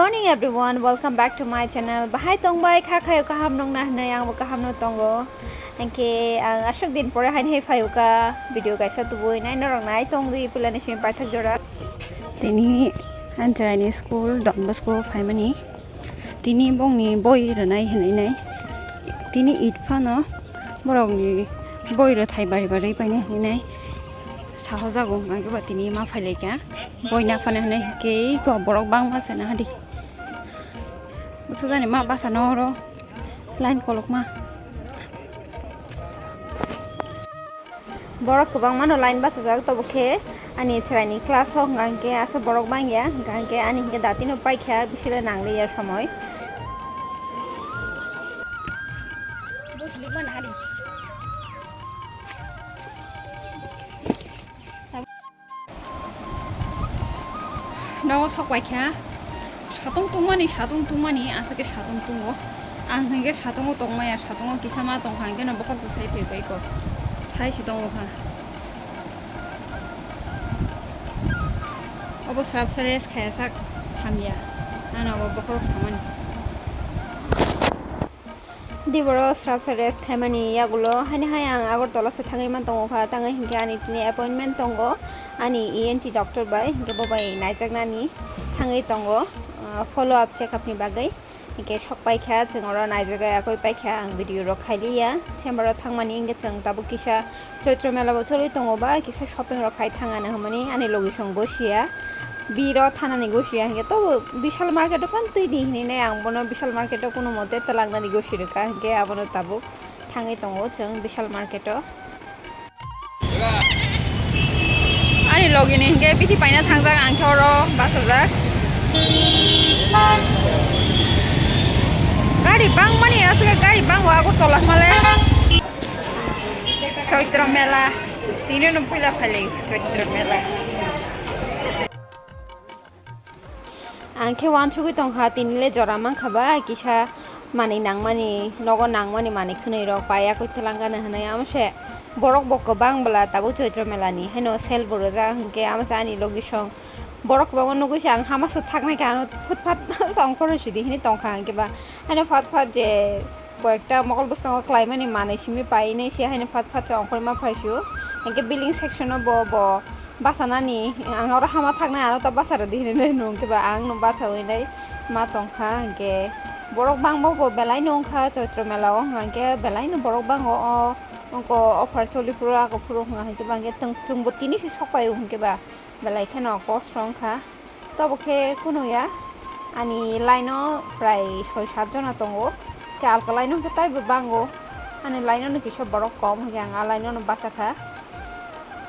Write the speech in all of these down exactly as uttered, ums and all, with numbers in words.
Morning everyone, welcome back to my channel. Bahai tongbai kha khayo kaham nongna hwnwi angbo kaham no tongo. Hwnkhe ang aswk din pore haini hai phaio ka video kaisa tubui nai norok nai tong di puila ni simi paithak jora. Tini ang chwraini school Don Bosco phaimani. Tini bongni boi rwnai hwnwi nai. Tini it phano borokni boi rwthai bari bari painai hwnwi nai. Sahojago hwnkhe ba tini ma phailaikha. Boi naphana hwnwi hwnkhe iko borok bangma se nahadi. Bwsajani ma basa no oro line kolokma. Borok kwbangma no line bachajak, tobo khe ani chwraini class o hwnkha hwnkhe aswk borok bangya, hwnkha hwnkhe ani hwnkhe dati no paikha, bisile nangliya somoi. Nogo sok paikha, satung tungmani, satung tungmani, aswk khe satung tungo. Ang hwnkhe satungo tongmaya, satungo kisa ma tongkha, hwnkhe no bokhorok se sai phaibai ko, sai se tongo kha. Obo srapsa rest khaya sak hamya, ano obo bokhorok samani. Di borok srapsa rest khaimani yagulo haini hai ang Agartala se thangwi man tongo kha, tangwi hinkhe ani tini appointment tongo ani E N T doctor bai, hinkhe bo bai naijaknani thangwi tongo, ah, follow up check up ni bagwi. Hinkhe sok paikha, chwng oro naijakgwi yakwi paikha, ang video rok khailiya, chamber o thangmani hinkhe chwng tabuk kisa Choitro mela bo choli tongo ba, kisa shopping rok khai thang ano hwnmani ani logi song gosia. Biro thanani gosia hinkhe tobo Vishal market o phano twi di hinwi nai ang bono Vishal market o kuno mote twlangnani gosi rwkha hinkhe abono tabuk thangwi tongo chwng Vishal market o. Ani logi ni hinkhe bithi paina thangjak ang khe oro bachajak. Gari bangmani aswk gari bango Agartala hwnmale. Choitro mela, tini no puila phailaio Choitro mela. Ang khe uansugwi tongkha, tini le jora mankha ba, kisa manwi nangmani, nogo nangmani manwi khwnwi rok pai yakwi twlang gana hwnwi, amo se borok bo kwbang bwla tabuk Choitro mela ni haino sale bo rwjak, hinkhe amo se ani logi song borok kwbangma nugwi se ang hama swk thaknai khe ano phut phat tongkhor sidi hinwi tongkha, hinkhe ba haino phat phat je koyekta mokol bwskango khlaimani manwi simi painai se haino phat phat se ongkhorwi ma phaisu. Hinkhe billing section o bo, bo bachanani, ang oro hama thaknai, ano ta bacha rwdi hinwi nai nung khe ba ang no bachaui nai ma tongkha. Hinkhe borok bangma bo belai no wngkha Choitro mela o, hinkhe belai no borok bango o, ongko offer choli phuru ako phuru wngkha, hinkhe ba hinkhe chwng, chwngbo tini se sok pai o hinkhe ba belai kheno kosro wngkha. Tobo khe kunuya ani line o prai soi sat jona tongo. Khe alka line o khe taibo bango. Ani line o no kisa borok kom, yang a line o no bachakha.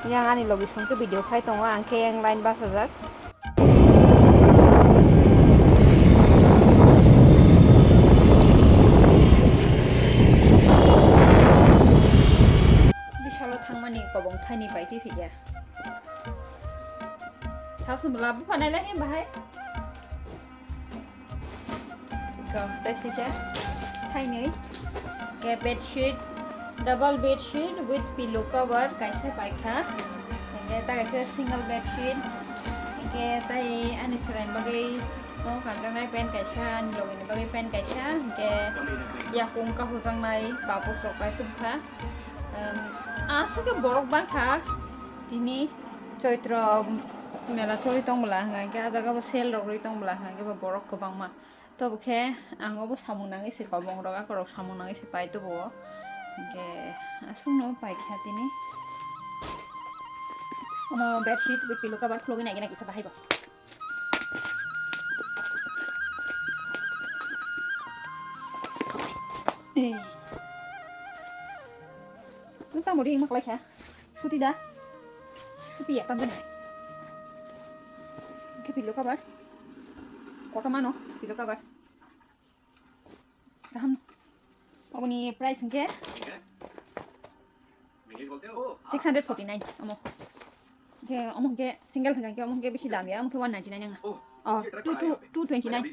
Yang ani logi song khe video khai tongo, ang khe yang line bachajak. Bisalo thangmani kobong thaini pai twi phikya. Thasumla bupha nailai he bahai. Iko, tei thikhe thainwi. Ke bedsheet, double bedsheet with pillow cover kaisa paikha. Hingke ta kaisa single bedsheet. Hingke tei ani chwraini bagwi no kanjaknai pant kaisa, ani logini bagwi pant kaisa. Hingke yakung kahujaknai papos rok bai tubukha. Em, aswk khe borok bangkha tini. Choitro mela choli tong bwla hwnka hwnkhe ah jaga bo sale rok rwi tong bwla hwnka hwnkhe bo borok kwbangma. Tobo khe ang obo samung nangwi se kobong rok akorok samung nangwi se pai tubuo. Hwnkhe aswkno paikha tini. Omo bedsheet bai pillow cover khulugwi naikhe naikhe se bahai bo. Eh. Nwng tamo ri wngma kwlai kha. Suti da. Suti ya tamo. Khe pillow cover. Kotorma no pillow cover. Kaham. Oboni price hwnkhe six hundred forty nine omo. Hwnkhe omo hwnkhe single hwnkhe omo hwnkhe bisi dam ya, omo hwnkhe one ninety nine wngna. Oh, two, two, two twenty nine.